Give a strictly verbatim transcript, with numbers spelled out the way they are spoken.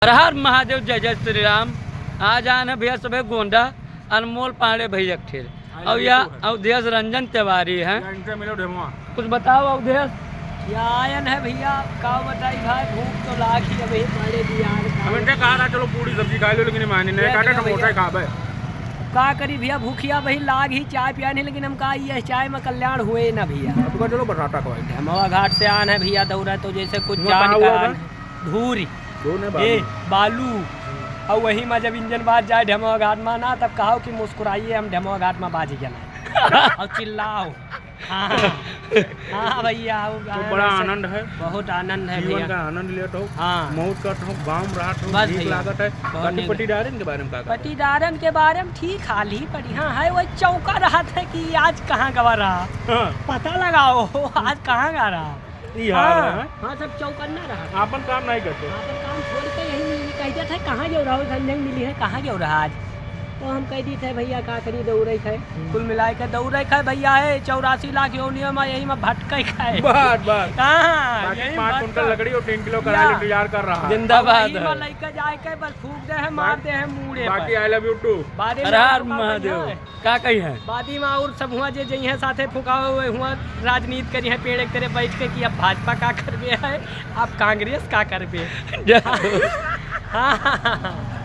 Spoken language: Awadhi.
हर हर महादेव, जय जय श्री राम। आज आन है भैया सभे गोंडा, अनमोल पांडे भैया के ठेल। हाँ, और ये या तो है। अवधेश रंजन तिवारी हैं। या इनसे मिलो ढेमवा। कुछ बताओ अवधेश। या आयन है भैया, का बताई भाई, भूख तो लाग ही अबे पांडे जी यार, का हम इनसे कहा था चलो पूड़ी सब्जी खा लो, लेकिन ये माने नहीं, ये काटा देखो समोसा भैया। खा भाई। का करी भैया, भूखिया भाई लाग ही चाय पिया नहीं, लेकिन हम कहा ये चाय में कल्याण हुए ना भैया। अब का चलो बटाटा खवाई। ढेमवा घाट से आन है भैया, दौरा तो जैसे कुछ मैं जान कहा हुआ का था? आन। धूरी, धूर ने ए, बालू। बालू। और वही में जब इंजन बाज जाए ढेमवा घाट में ना, तब कहो कि मुस्कुराइए, हम ढेमवा घाट में बाज गया ना। और चिल्लाओ। हाँ। हाँ भैया, वो तो गाना बड़ा वैसे आनंद है। बहुत आनंद है जीवन भैया। का आनंद लेत हो। हाँ। मौज करत हो, गाँव में रहत हो, बस नीक भैया। लागत है। बहुत बाकी नीक। पटीदारन के बारे में का कहत हो? पटीदारन के बारे में ठीक हाल ही बढ़िया है, वो चौंका रहत है कि आज कहाँ गवा रहा। हाँ। पता लगाओ, आज कहाँ गा रहा। ई हाल हाँ, है। हाँ, सब चौकन्ना रहा। आपन काम नहीं करते। आपन काम छोड़ के यही मिली, कहते थे, "कहाँ गयो रहो, संजय मिली है, कहाँ गयो रहा आज?" तो हम कह दी थे, "भैया, का करी, दौड़े थे।" हम्म। कुल मिलाए के दौड़े थे, भैया, है चौरासी लाख योनियों में, यही में भटके थे। बस, बस। हाँ, बाकी यही पाँच भटका। कुंटल लकड़ी और तीन किलो या। करायले तैयार कर रहा है। जिंदाबाद वही है। में लइके जाए के, बस फूक दे है, मार बाकी, दे है, मूड़े बाकी पर। I love you too। बारे में हर हर आपको का महादेव। बढ़िया है। का कही है? बादी में और सब हुआ जे जइहें साथे फुकावे हुए हुआ राजनीति करी है पेड़ एक तेरे बैठ के कि अब भाजपा का करबे है, अब कांग्रेस का करबे। जा। हाँ।